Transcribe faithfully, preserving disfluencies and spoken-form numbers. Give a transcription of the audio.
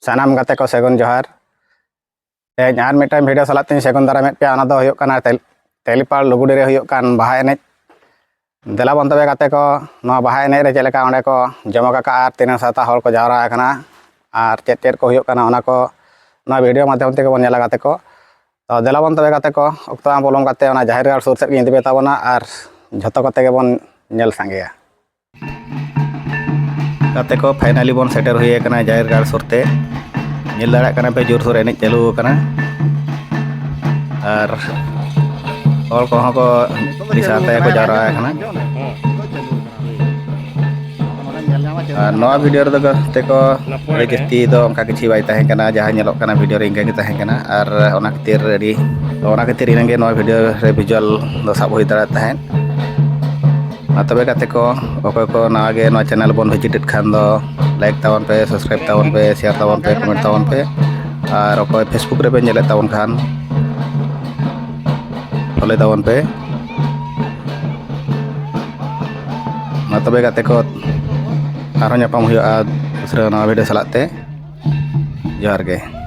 ᱥᱟᱱᱟᱢ ᱜᱟᱛᱮ ᱠᱚ ᱥᱟᱹᱜᱩᱱ ᱡᱚᱦᱟᱨ᱾ ᱛᱮᱦᱮᱧ ᱟᱨ ᱢᱤᱫᱴᱟᱝ ᱵᱷᱤᱰᱤᱭᱳ ᱥᱟᱞᱟᱜ ᱛᱤᱧ ᱥᱟᱹᱜᱩᱱ ᱫᱟᱨᱟᱢᱮᱫ ᱯᱮᱭᱟ᱾ ᱚᱱᱟ ᱫᱚ ᱦᱩᱭᱩᱜ ᱠᱟᱱᱟ ᱛᱮᱞ- ᱛᱮᱞᱤᱯᱟᱞ ᱞᱩᱜᱩᱰᱤ ᱨᱮ ᱦᱩᱭᱩᱜ ᱠᱟᱱ ᱵᱟᱦᱟ ᱮᱱᱮᱡ᱾ ᱫᱮᱞᱟ ᱵᱚᱱ ᱛᱚᱵᱮ ᱜᱟᱛᱮ ᱠᱚ, ᱱᱚᱣᱟ ᱵᱟᱦᱟ ᱮᱱᱮᱡ ᱨᱮ ᱪᱮᱫ ᱞᱮᱠᱟ ᱚᱸᱰᱮ ᱠᱚ ᱡᱚᱢᱚᱠ ᱟᱠᱟᱫᱼᱟ ᱟᱨ ᱛᱤᱱᱟᱹᱜ ᱥᱟᱶᱛᱟ ᱦᱚᱲ ᱠᱚ ᱡᱟᱣᱨᱟ ᱟᱠᱟᱱᱟ ᱟᱨ ᱪᱮᱫ ᱪᱮᱫ ᱠᱚ ᱦᱩᱭᱩᱜ ᱠᱟᱱᱟ, ᱚᱱᱟ ᱠᱚ ᱱᱚᱣᱟ ᱵᱷᱤᱰᱤᱭᱳ ᱢᱟᱫᱽᱫᱷᱚᱢ ᱛᱮᱜᱮ ᱵᱚᱱ ᱧᱮᱞᱟ ᱜᱟᱛᱮ ᱠᱚ᱾ ᱛᱚ ᱫᱮᱞᱟ ᱵᱚᱱ ᱛᱚᱵᱮ ᱜᱟᱛᱮ ᱠᱚ, ᱚᱠᱛᱚ ᱟᱢ ᱯᱚᱞᱚᱢ ᱠᱟᱛᱮ ᱚᱱᱟ ᱡᱟᱦᱮᱨ ᱜᱟᱲ ᱥᱩᱨ ᱥᱮᱫ ᱜᱮᱧ ᱤᱫᱤ ᱯᱮ ᱛᱟᱵᱚᱱᱟ ᱟᱨ ᱡᱷᱚᱛᱚ ᱠᱚᱛᱮ ᱜᱮᱵᱚᱱ ᱧᱮᱞ ᱥᱟᱸᱜᱮᱭᱟ᱾ ᱜᱟᱛᱮ ᱠᱚ, ᱯᱷᱟᱭᱱᱟᱞᱤ ᱵᱚᱱ ᱥᱮᱴᱮᱨ ᱦᱩᱭ ᱟᱠᱟᱱᱟ ᱡᱟᱦᱮᱨ ᱜᱟᱲ ᱥᱩᱨ ᱛᱮ᱾ ᱧᱮᱞ ᱫᱟᱲᱮᱭᱟᱜ ᱠᱟᱱᱟ ᱯᱮ, ᱡᱳᱨᱥᱳᱨ ᱮᱱᱮᱡ ᱪᱟᱹᱞᱩ ᱟᱠᱟᱱᱟ ᱟᱨ ᱦᱚᱲ ᱠᱚᱦᱚᱸ ᱠᱚ ᱢᱤᱫ ᱥᱟᱶᱛᱮ ᱠᱚ ᱡᱟᱣᱨᱟ ᱟᱠᱟᱱᱟ᱾ ᱟᱨ ᱱᱚᱣᱟ ᱵᱷᱤᱰᱤᱭᱳ ᱨᱮᱫᱚ ᱜᱟᱛᱮ ᱠᱚ ᱟᱹᱰᱤ ᱡᱟᱹᱥᱛᱤ ᱫᱚ ᱚᱱᱠᱟ ᱠᱤᱪᱷᱩ ᱵᱟᱭ ᱛᱟᱦᱮᱸ ᱠᱟᱱᱟ, ᱡᱟᱦᱟᱸ ᱧᱮᱞᱚᱜ ᱠᱟᱱᱟ ᱵᱷᱤᱰᱤᱭᱳ ᱨᱮ ᱤᱱᱠᱟᱹ ᱜᱮ ᱛᱟᱦᱮᱸ ᱠᱟᱱᱟ᱾ ᱟᱨ ᱚᱱᱟ ᱠᱷᱟᱹᱛᱤᱨ ᱟᱹᱰᱤ ᱚᱱᱟ ᱠᱷᱟᱹᱛᱤᱨ ᱤᱱᱟᱹᱜᱮ ᱱᱚᱣᱟ ᱵᱷᱤᱰᱤᱭᱳ ᱨᱮ ᱵᱷᱤᱡᱩᱣᱟᱞ ᱫᱚ ᱥᱟᱵ ᱦᱩᱭ ᱫᱟᱲᱮᱭᱟᱜ ᱛᱟᱦᱮᱸᱫ᱾ ᱢᱟ ᱛᱚᱵᱮ ᱜᱟᱛᱮ ᱠᱚ, ᱚᱠᱚᱭ ᱠᱚ ᱱᱟᱣᱟ ᱜᱮ ᱱᱚᱣᱟ ᱪᱮᱱᱮᱞ ᱵᱚᱱ ᱵᱷᱤᱡᱤᱴᱮᱰ ᱠᱷᱟᱱ ᱫᱚ ᱞᱟᱭᱤᱠ ᱛᱟᱵᱚᱱ ᱯᱮ, ᱥᱟᱵᱥᱠᱨᱟᱭᱤᱵ ᱛᱟᱵᱚᱱ ᱯᱮ, ᱥᱮᱭᱟᱨ ᱛᱟᱵᱚᱱ ᱯᱮ, ᱠᱚᱢᱮᱱᱴ ᱛᱟᱵᱚᱱ ᱯᱮ᱾ ᱟᱨ ᱚᱠᱚᱭ ᱯᱷᱮᱥᱵᱩᱠ ᱨᱮᱯᱮ ᱧᱮᱞᱮᱫ ᱛᱟᱵᱚᱱ ᱠᱷᱟᱱ ᱯᱷᱚᱞᱳᱭ ᱛᱟᱵᱚᱱ ᱯᱮ᱾ ᱢᱟ ᱛᱚᱵᱮ ᱜᱟᱛᱮ ᱠᱚ, ᱟᱨᱦᱚᱸ ᱧᱟᱯᱟᱢ ᱦᱩᱭᱩᱜᱼᱟ ᱫᱩᱥᱨᱟᱹ ᱱᱟᱣᱟ ᱵᱷᱤᱰᱤᱭᱳ ᱥᱟᱞᱟᱜ ᱛᱮ᱾ ᱡᱚᱦᱟᱨ ᱜᱮ᱾